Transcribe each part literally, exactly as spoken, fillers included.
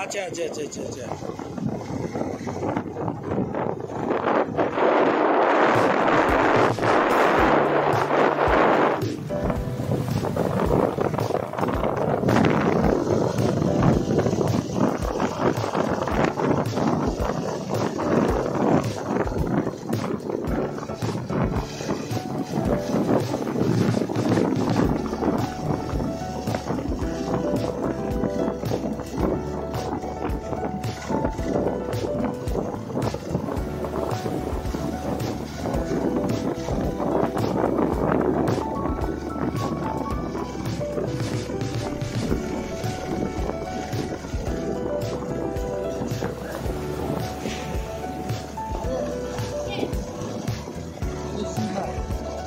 ཨ་ཅེ་ཨ་ཅེ་ཨ་ཅེ་ཨ་ཅེ།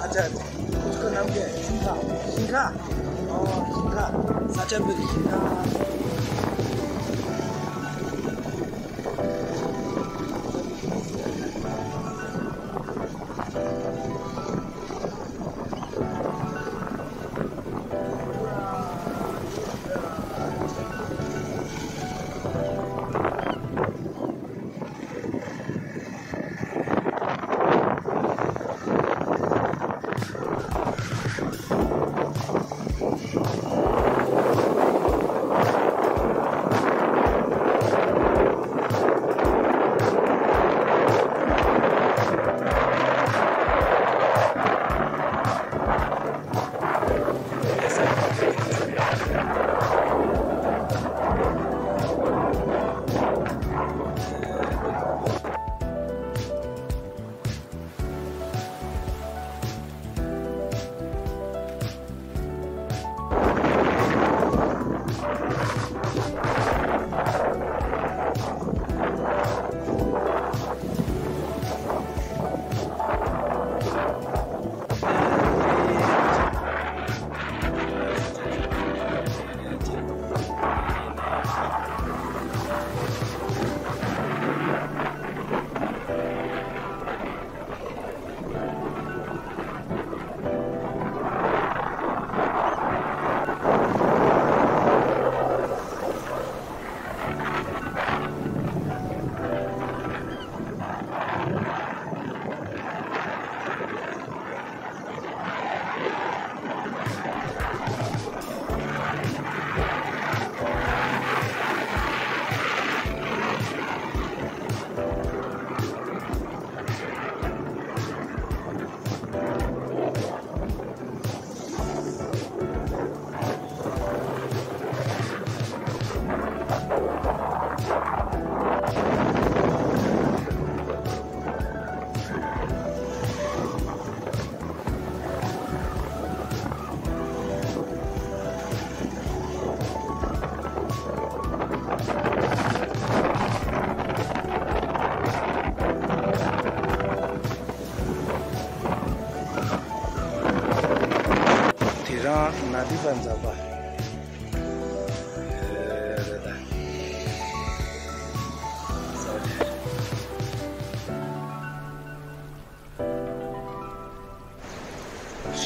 ཨ་ཅག་ཁོ་ཚོ་ནམ་མཁའི་ཤིང་ཁ། ཤིང་ཁ། ཨོ་ཤིང་ཁ། ས་ཆ་བོད་ཀྱི་ཤིང་ཁ། དེ་རང་ན་དི་པ་འཛག་པ།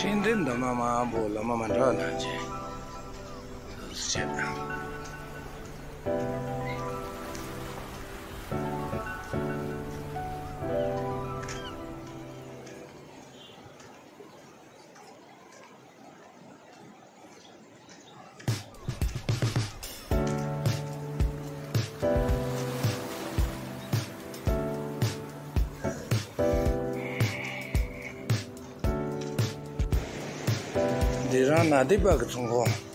ཤིང་འདྲེ་འདབ་མ་མང་པོ་ལོ་མ་མ་འདྲ་བ་ནང་བཞིན་བྱེད། འདི་རང་ན་དེ་པ་གི་ཚོང་ཁང་། ཝ།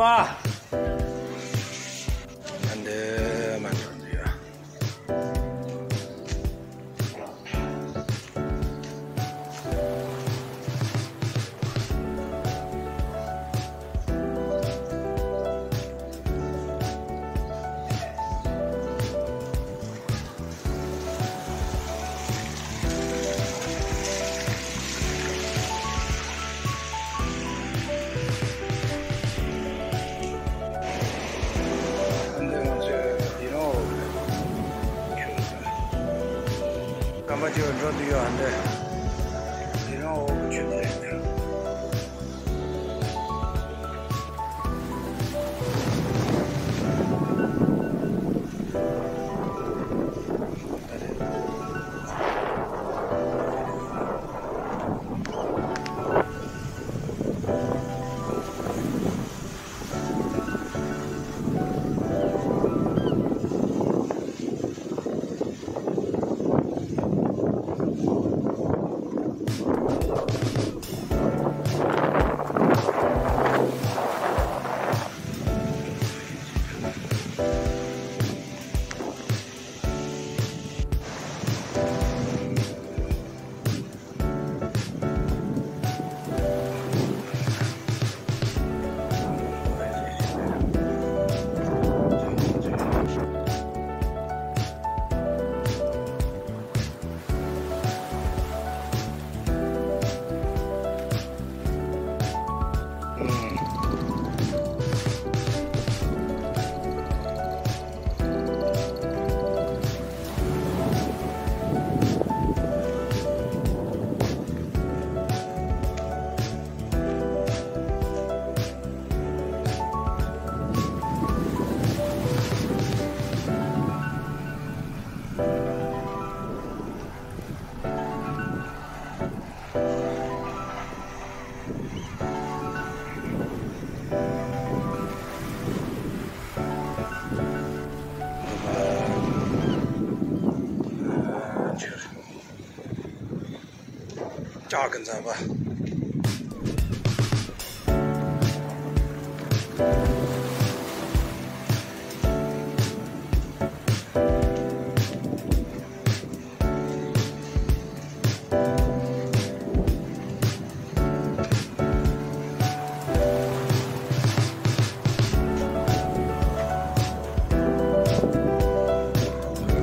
ཨ་འདི་མ་འགྲོ་འདི་ཡ། སྐམ་པ་ཅིག་འགྲོ་འདུག་ཡོད་ཨ་འདྲ། དེ་རང་འོག་གི་ཆུ་དེ་རེད། ལྕགས་ཀྱི་འཛག་པ།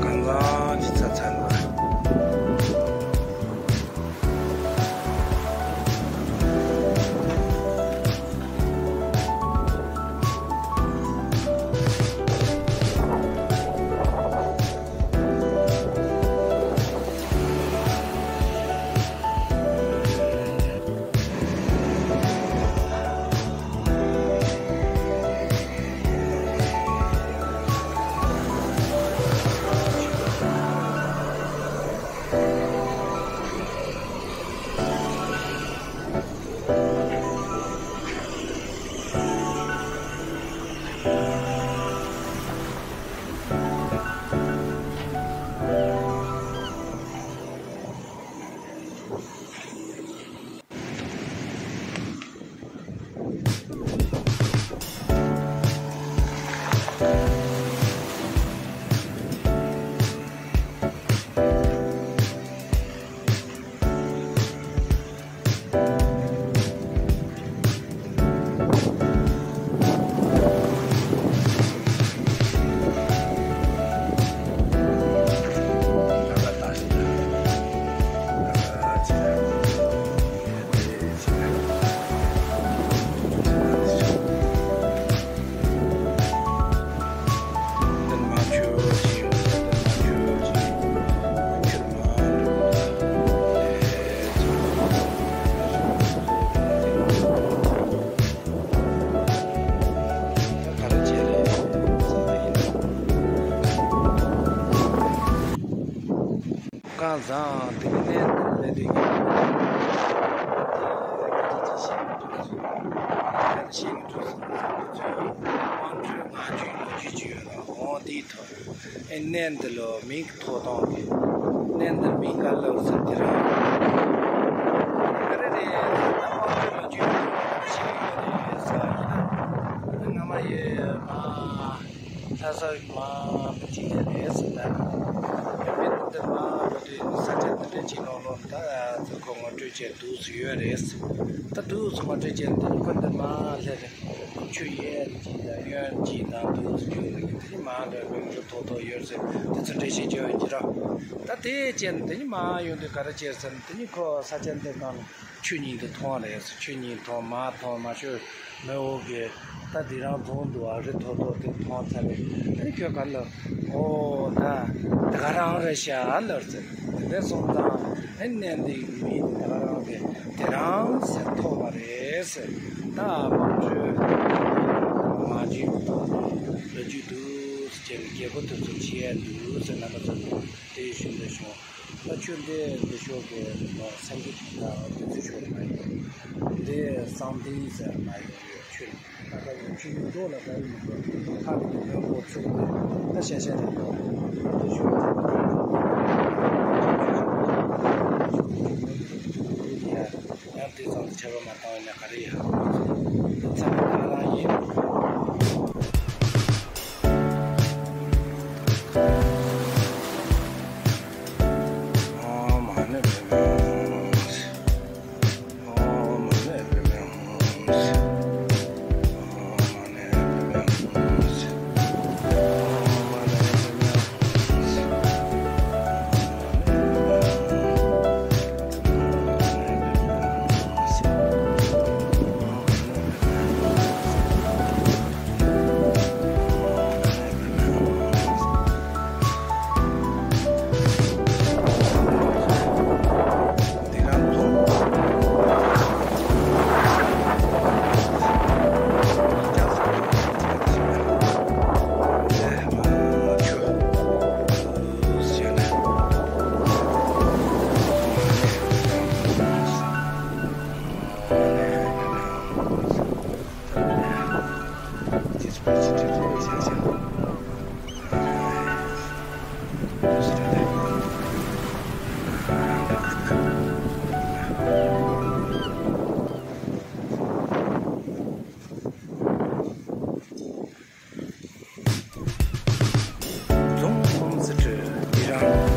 གང་ལ་ཅི་ཚ་ཚ་ན། གང་བཟང་དེ་གི་གནས་འདིར་སླེབས་དུས་ཀྱང་། དེ་སྐད་ཆ་ཅིག་བཤད་མི་ཐུབ་ཚུལ། ད་བཤད་མི་ཐུབ་ཚུལ་ཚུལ་དམངས་ཁྲོད་ངག་རྒྱུན་ལོ་རྒྱུས་ཅིག་ཡོད་ལ། འོ་དེའི་ཐོག་ཨེ་གནས་འདི་ལོ་མིང་གི་ཐོགས་སྟངས་ཀྱི། གནས་འདིར་མིང་ག་ལབ་ཟེར་དེ་རང་ག་རེ་རེད་ཟེར་ན། དམངས་ཁྲོད་ལོ་རྒྱུས་ལོ་རྒྱུས་ཤིག་ཡོད་རེད་ཟེར་བ་ཡིན་ན། སྔ་མ་ཡོད་མ། ལྷ་ས་མ་མི་གཅིག་ཡོད་རེད་ཟེར་ད། མི་འདི་མ་འགྲོ་དུས་ས་ཆ་འདི་འདྲ་ཅིག་ནང་ལོགས་ད་ཚོ་ཁོ་ངོ་སྤྲོད་བྱས་འདུག་སེ་ཡོད་རེད། ད་འདུག་སེ་ངོ་སྤྲོད་བྱས་འདི་ཁོ་འདི་མ་སླེབས་རེད། ཆུ་ཡོད་ཅིག་དང་གཡོན་ཅིག་དང་འདུག་སེ་ཡོད་རེད། དེ་ནི་མ་འགྲོ་མིང་རུ་ཐོགས་ཐོགས་ཡོད་ཟེར། དེ་ཚོ་འགྲེལ་བཤད་བྱས་ཡོད་ཀྱི་ར། ད་དེ་བྱས་ནས་དེ་ནི་མ་ཡོང་དུས་ག་རེ་བྱས་ཟེར་ན། དེ་ནི་ཁོ་ས་ཆ་འདི་སྒང་ལ་ཆུ་གཉིས་འདི་མཐོང་རེད། ཆུ་གཉིས་མཐོང་མ་མཐོང་མ་ཤོད། མེ་འོ་གི་ད་འདི་རང་རྫོང་འདུག་ཨ། རི་མཐོ་མཐོ་དེ་མཐོང་ཚར་རེད། ཨ་ནི་ཁྱོད་ག་ལ། ཨོ་ད་དེ་ག་རང་རེད་ཤག་ལབ་ཟེར། དེ་འདྲ་སོང་ཙང་ཨ་ནི་གནས་འདི་མིང་དེ་ག་རང་རེད། དེ་རང་ཟེར་ཐོགས་པ་རེད་ཟེར། ད་དམངས་ཁྲོད་མ་བྱུང་ལོ་རྒྱུས་འདུག་ཟེར་བྱས་ནས་རྒྱལ་པོ་དེ་ཚོ་བྱས་འདུག་ཟེར། རྣམ་པ་ཚོ་དེ་ཞུ་འདོད་བྱུང་། ད་ཁྱོད་འདི་འདི་ཤོག་གི་སེམས་ཀྱི་ཐོག་ལ་འདི་ཚོ་ཤོག་མ་ཡོང་། འདི་བསམ་གཏན་ཟེར་མ་ཡོང་ཡོད་ཁྱོད། ད་ལྟ་ཡོང་ཆུ་ཡོད་མདོག་ལ་ད་ཡོད་མདོག་ཁ་ལ་ཡོད་མདོག་ཚུགས་ད་ཤ་ཤ་རེད་འདུག་འདི་ཤོག་ཡ། ཡང་དེ་ཙམ་དུ་ཆད་པ་མ་བཏང་བ་ན་ག་རེ་ཡ། ཚང་མ་ང་རང་ཡིན། ཨོཾ་མ་ཎི་པདྨེ་ཧཱུྃ། ཨོཾ་མ་ཎི་པདྨེ་ཧཱུྃ། ཨོཾ་མ་ཎི་པདྨེ་ཧཱུྃ། འཛོམས་འཛོམས་སུ་གྲོལ་འདི་རང་།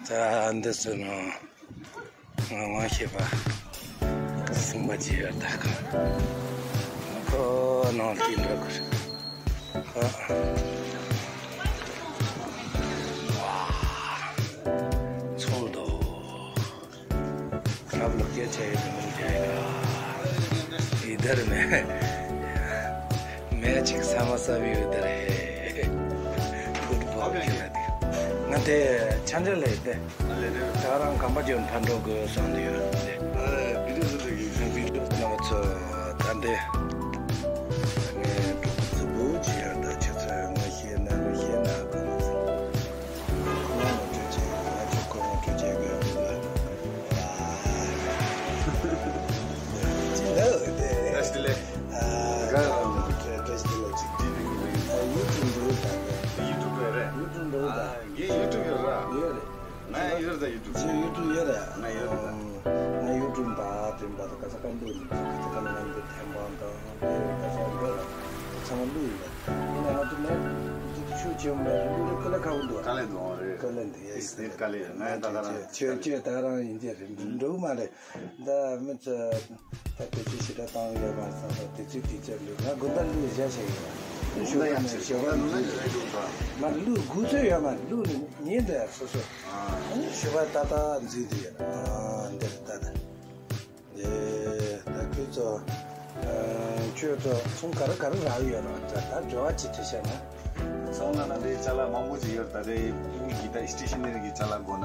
ད་འདི་ཚོ་ནང་ང་ང་ཤེས་པ་གསུམ་པ་ཅིག་ཡོད་ད་ག་ཁོ་ནང་དེ་འགྲོ་གི་རེད། ཚོགས་འདུ། आप लोग क्या चाहिए तो मिल जाएगा। इधर में मैच एक समोसा भी उधर है। फुटबॉल खेला दिया। ང་དེ་ཆ་འདྲ་ལས་དེ། ད་རང་གམ་པ་ཅོན་ཕར་འགྲོ་དགོས་བསམ་དུ་ཡོད་དེ། བི་ཌིའོ་བཟོ་དགོས། བི་ཌིའོ་ནང་ཚོ་ད་འདི་ངས་གྲོགས་པོ་ཅི་ཡང་ད་ཁྱེད་ཚོས་ངོ་ཤེས་ན་མི་ཤེས་ན་གང་ཟེར། ཁོང་ལ་སྤྲོད་བྱེད་ང་ཚོ་ཁོང་ལ་སྤྲོད་བྱེད་དགོས་འདུག་ཅི་འདྲ་འདི། བཀྲ་ཤིས་བདེ་ལེགས། ཨ། བཀྲ་ཤིས་བདེ་ལེགས། ཅིག་ཅི་འདྲ་འདུག་ཡུ་ཊུབ་འགྲོ་ད། ཡུ་ཊུབ་རེད། ཡུ་ཊུབ་འགྲོ་ད། ངའི་ཡུ་ཊུབ་ཡོད་ར། ཡོད་རེད། ང་ཡོད་རེད་ད་ཡུ་ཊུབ། ཅི་ཡུ་ཊུབ་ཡོད་རེད། ང་ཡོད་རེད་ད། ང་ཡུ་ཊུབ་པ་དེ་འབའ་ད་ག་ས་ག་འདུག་ནི་ག་ས་ག་ལ་ང་འདི་ཐེམ་པང་དང་དེ་ག་ས་འགྲོ་ར་ཚང་མ་བླུགས་ཡོད་རེད། ཡིན་ན་ང་ཚོ་ནས་འདི་ཆུ་ཆེན་མོ་ནས་བླུགས་རེད། ཀ་ལ་ཁ་བོ་འདུག་ཀ་ལ་འདུག་རེད། ཀ་ལ་འདི་ཡ་ཡིན་རེད། ཀ་ལ་ཡ་ང་ཡང་ད་ག་རང་ཆོས་ཆོས་ད་ག་རང་ཡིན་གྱི་རེད། འགྲོ་གི་མ་རེད། ད་མི་ཚོ་ད་བེད་སྤྱོད་ཞེ་དྲག་བཏང་ཡོད་མ་རེད་བསམ་སོང་། དུས་ཚོད་དུས་ཚོད་འདུག་ང་དགོན་པ་བླུགས་བཞག་བཞག་ཡོད། ཞོགས་པ་ནས་ཞོགས་པ་ནས་མ་བླུགས་དགོས་ཚོད་ཡོད་མ་རེད། བླུགས་ནས་ཉིན་དེ་སོ་སོ་ཞོགས་པ་ཏག་ཏག་འཛུལ་དུས་ཡོད། འདིར་ད་ད་ད་ཁྱོད་ཚོ་ཁྱོད་ཚོ་ཚོང་ག་རེ་ག་རེ་རག་ཡོད་ར། ད་ད་འབྲེལ་བ་ཅིག་བྱས་བྱས་ན། ཚོང་ལ་ན་དེ་ཅ་ལག་མང་པོ་ཅིག་ཡོད། ད་དེ་ཕྲུ་གུ་གི་ད་སི་ཊེ་ཤ་ནེ་རི་གི་ཅ་ལག་དགོས་ན།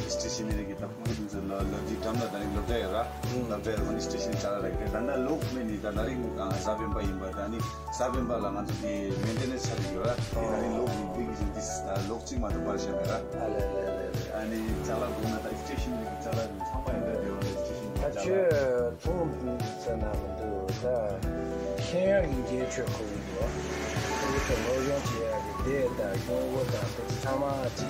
སི་ཊེ་ཤ་ནེ་རི་གི་ད་ཕྲུ་གུ་ཚོ་ལ་ལབ་དུས་འགྲམ་ལ་ད་རིང་སློབ་གྲྭ་ཡོད་ར། སློབ་གྲྭ་ཡོད་ནི་སི་ཊེ་ཤ་ནེ་རི་ཅ་ལག་རག་གི་རེད། ད་ད་ལོག་མེད་ནི་ད་ད་རིང་གཟའ་སྤེན་པ་ཡིན་པ། ད་ནི་གཟའ་སྤེན་པ་ལ་ང་ཚོ་དེ་མེན་ཊེ་ནེན་སི་ཆགས་ཀྱི་ཡོད་ར། དེ་ད་རིང་ལོག་གི་འདི་གི་རིང་དེ་ད་ལོག་གཅིག་མ་གཏོགས་པར་བཞག་མེད་ར། ཨ་ལེ་ལེ་ལེ་ལེ། ཨ་ནི་ཅ་ལག་དགོས་ན་ད་སི་ཊེ་ཤ་ནེ་རི་གི་ཅ་ལག་ཚང་མ་ཡིན་ད་དེ་བ་ལ་སི་ཊེ་ཤ་ནེ་རི་ད་ཅ་ལག་ཁྱོད་ཚོང་ཟེར་ན་མི་འདུག་ད་ཤེས་ཡོན་ཡིན་གྱི་ཆོས་ཁོ་གི་འདུག་ཁོ་གི་ད་སློབ་སྦྱོང་བྱེད་ཡག་གི་དེ་ད་གཞུང་གོ་ད་དེ་ཚང་མ་བྱེད་ཀྱི་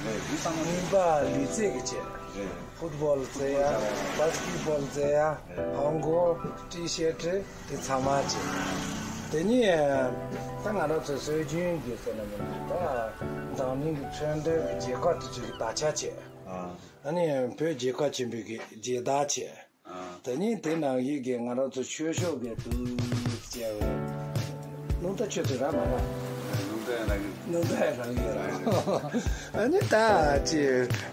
རེད། དུས་ཚང་མ་རྔན་པ་ལུས་རྩལ་གྱི་བྱེད། རེད། ཕུཊ་བོལ་རྩེ་ཡ། བཱ་སི་ཀེཊ་བོལ་རྩེ་ཡ། ཧང་གོ་ཊི་ཤར་ཊི་དེ་ཚང་མ་བྱེད། དེ་ནས་ད་ང་རང་ཚོ་སྲོལ་རྒྱུན་གྱི་ཟེར་ན་མི་འདུག་ད་འཛམ་གླིང་གི་ཚོན་མདོག་གི་རྒྱལ་ཁབ་དེ་ཚོ་གི་དར་ཆ་བྱེད། ཨ། ཨ་ནི་བོད་རྒྱལ་ཁབ་ཆེན་པོའི་གི་རྒྱལ་དར་བྱས། ཨ། དེ་ནས་དེ་ནང་བཞིན་གྱི་ང་རང་ཚོ་ཆོས་ཕྱོགས་ཀྱི་འདུག་ཅེས་པའི་སྣུམ་རྟ་ཆོས་ཚོ་ར་མ་ར། སྣུམ་རྟ་ཡང་རག་གི། སྣུམ་རྟ་ཡང་རག་གི་ཡོད་ར། ཨ་ནི་ད་ཅི་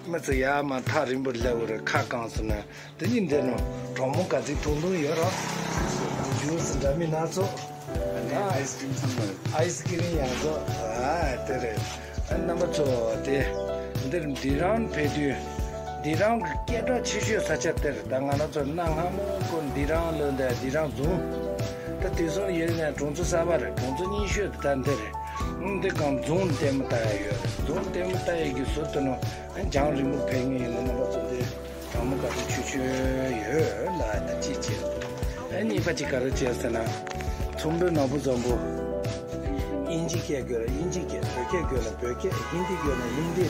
མི་ཚོ་ཡར་མར་ཐག་རིང་པོར་སླེབས་པ་རེད། ཁ་བསྐངས་སོང་ན་དེ་ནས་འདི་ནང་གྲོགས་མོ་ག་ཚོད་ཐུང་ཐུང་ཡོད་ར། ཇུས་འདྲ་མིན་སྣ་ཚོགས། ཨ་ནི་ཨ། ཨའི་སི་ཀི་རིམ་ཚང་མ་རེད། ཨའི་སི་ཀི་རིམ་ཡང་ཚོ། ཨ་དེ་རེད། ཨ་རྣམ་པ་ཚོ་དེ་འདིར་འདི་རང་ཕེབས་དུས་འདི་རང་གི་སྐད་གྲགས་ཆེ་ཤོས་ས་ཆ་དེར་ད་ང་རང་ཚོ་གནའ་སྔ་མོ་ཀོ་འདི་རང་ལོ་འདི་འདི་རང་རྫོང་། ད་དེ་སོང་ཡིན་ནས་གྲོང་ཚོ་གསར་པ་རེད། གྲོང་ཚོ་རྙིང་ཤོས་དེ་ད་འདི་རེད། འདི་གང་རྫོང་ལྟད་མོ་ལྟ་ཡ་ཡོད་རེད། རྫོང་ལྟད་མོ་ལྟ་ཡ་གི་ཟུར་དུ་ནང་རྒྱང་རིང་པོ་ཕེབས་ངེས་ཡིན་ན་རྣམ་པ་ཚོ་འདི། གྲོགས་མོ་ག་ཚོད་ཆོས་ཆོས་ཡོད་ལ་ད་ཅི་བྱེད། ཨ་གཉིས་པ་ཅིག་ག་རེ་བྱེད་ཟེར་ན། ཚོང་དཔོན་ནོར་བུ་བཟང་པོ། དབྱིན་ཇི་སྐད་དགོས་ལ་དབྱིན་ཇི་སྐད། བོད་སྐད་དགོས་ལ་བོད་སྐད། ཧིན་དི་དགོས་ལ་ཧིན་དི།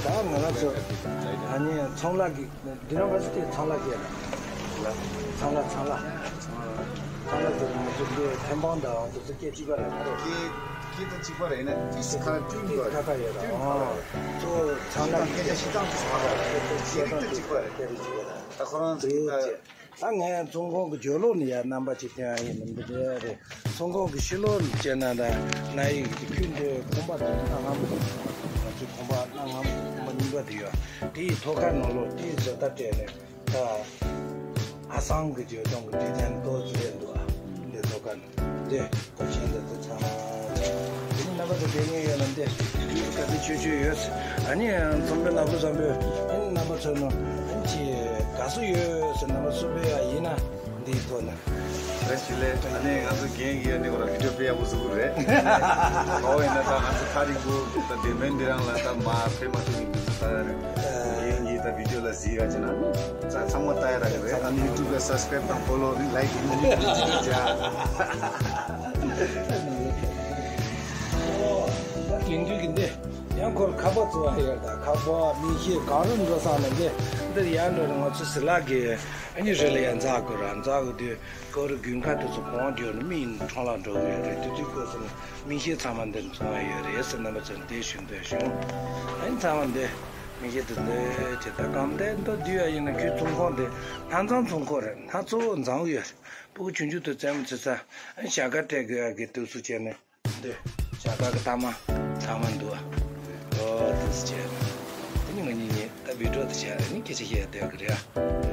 ད་ང་རང་ཚོ་ཨ་ནི་ཚོང་ལག་གི་འདི་རང་བ་སི་ཏི་ཚོང་ལག་སྐད་ལ། ཚོང་ལག་ཚོང་ལག་ཚོང་ལག་ཟེར་ན་ང་ཚོ་འདི་ཐེམ་སྤང་དང་དེ་ཚོ་སྐད་གཅིག་པ་རེད་མ་རེད། སྐད་སྐད་དང་གཅིག་པ་རེད། ཡིན་ན་ཏིས་ཁ་ཏུན་ཁ་ཁ་ཡོད་ར། ཨོ། གཙོ་བོ་ཚང་མ་སྐད་ཆ་བཤད་སྟངས་དེ་ཚང་མ་རེད། སྐད་ཆ་བཤད་སྟངས་དེ་གཅིག་པ་རེད། སྐད་རིགས་གཅིག་པ་རེད། ད་ཁོ་རང་ཚོ་ད་ངས་ཚོང་ཁང་གི་སྦྱོར་ཀློག་ནས་ཡར་རྣམ་པ་ཅིག་སྟོན་ཡ་ཡིན་ནམ་འདི་འདྲ་རེད། ཚོང་ཁང་གི་ཕྱི་ལོགས་ནས་བྱས་ན་ད་ན་ཡིག་གི་ཁྱོད་འདི་ཁང་པ་དེ་གནའ་སྔ་མོ། ང་ཚོའི་ཁང་པ་གནའ་སྔ་མོ་ཁང་པ་རྙིང་པ་དེ་ཡོད། དེ་ཡི་ཐོག་ཁ་ནང་ལོགས་དེ་ཡི་བཟོ་ལྟ་སྤྲད་ནས། ད་ཨ་སང་གི་བརྗོད་དོན་གྱི་བྲིས་ཏེ་ཏོ་ཙི་ལེན་འདུག་ཨ། འདི་ཐོག་ཁ་ནས་འདི་གོ་ཆེན་འདི་ཚོ་ཚང་མ་ཆགས། དེ་ནི་རྣམ་པ་ཚོ་དེ་ཉིད་ཡོད་ན་འདི་ཡུལ་ག་ཚོད་ཆོས་ཆོས་ཡོད། ཨ་ནི་ཚོང་དཔོན་ནག་པོ་བཟང་པོས་ཨ་ནི་རྣམ་པ་ཚོ་ནང་ཨ་ནི་ཅི་དགའ་བསུ་ཡོད་ཟེར། རྣམ་པ་སུ་ཕེབས་ཡ་ཡིན་ན་འདིའི་ཐོག་ནས། བཀྲ་ཤིས་བདེ་ལེགས། ཨ་ནི་ང་ཚོ་རྒན་གྱིས་ཨ་ནི་ཁོ་ར་བི་ཌིའོ་དཔེ་ཡག་པོ་བཟོ་གི་རེད། གོ་བ་ཡིན་ན་ད་ང་ཚོ་ཐག་རིང་པོ་ད་དེ་མིན་འདི་རང་ལ་ད་མ་ཕེབས་མ་ཐུབ་ཀྱི་འདུག་ད་རེད། རྒན་གྱིས་ད་བི་ཌིའོ་ལ་གཟིགས་ཡ་བྱས་ན་ཚང་མ་ལྟ་ཡ་རག་གི་རེད། ཨ་ནི་ཡུ་ཊུབ་ལ་སབ་སི་ཀ་རེབ་དང་ཕོ་ལོ་ནི་ལའིཀ་ནི་ཅི་ཅི་ཅི། ད་དེང་དུས་ཀྱི་འདི་ཡང་ཁོར་ཁ་པར་བཙུགས་པ་ཡོད། ད་ཁ་པར་མིག་ཤེལ་གང་རུང་འགྲོ་ས་ནས་འདི་འདིར་ཡར་འགྲོ་ནས་ང་ཚོ་ཟི་ལ་གི་ཨ་ནི་རི་ལ་ཡར་འཛེག་དགོས་ར། འཛེག་དགོས་དུས་ཁོར་དགུན་ཁ་དེ་ཚོ་གོང་འགྱོ་ནས་མི་ཁྲོམ་ལ་འགྲོ་གི་ཡོད་རེད། དེ་དུས་ཁོ་ཚོ་ནི་མིག་ཤེལ་ཚང་མ་འདིར་འཚོང་བ་ཡོད་རེད་ཟེར། རྣམ་པ་ཚོར་འདི་ཞུ་འདོད་བྱུང་། ཨ་ནི་ཚང་མ་འདི་མིག་ཤེལ་དེ་འདི་བྱེད། ད་གང་ལྟར་མདོར་བསྡུས་ཡ་ཡིན་ན་ཁྱོད་ཚོང་ཁང་དེ་སྣ་ཚོགས་ཚོང་ཁང་རེད། སྣ་ཚོགས་འཛོམས་ཡོད་རེད། སྤུ་གུ་ཆུང་ཆུང་དུ་རྩེད་མོ་རྩེ་ས་ཨ་ནི་ཞྭ་སྒར་སྤྲད་དགོས་ཡ་གི་དུས་སུ་བྱས་ནས་འདི་ ཞྭ་སྒ་གི་ཐ་མ་ཚང་མ་འདུག་ཨ། ཨོ་དེ་ཚོ་བྱས། དེ་ནི་ང་གཉིས་གཉིས་ད་བི་ཌིའོ་དེ་བྱས་ནི་སྐད་ཆ་བཤད་བསྡད་ཀྱི་རེད་ཨ།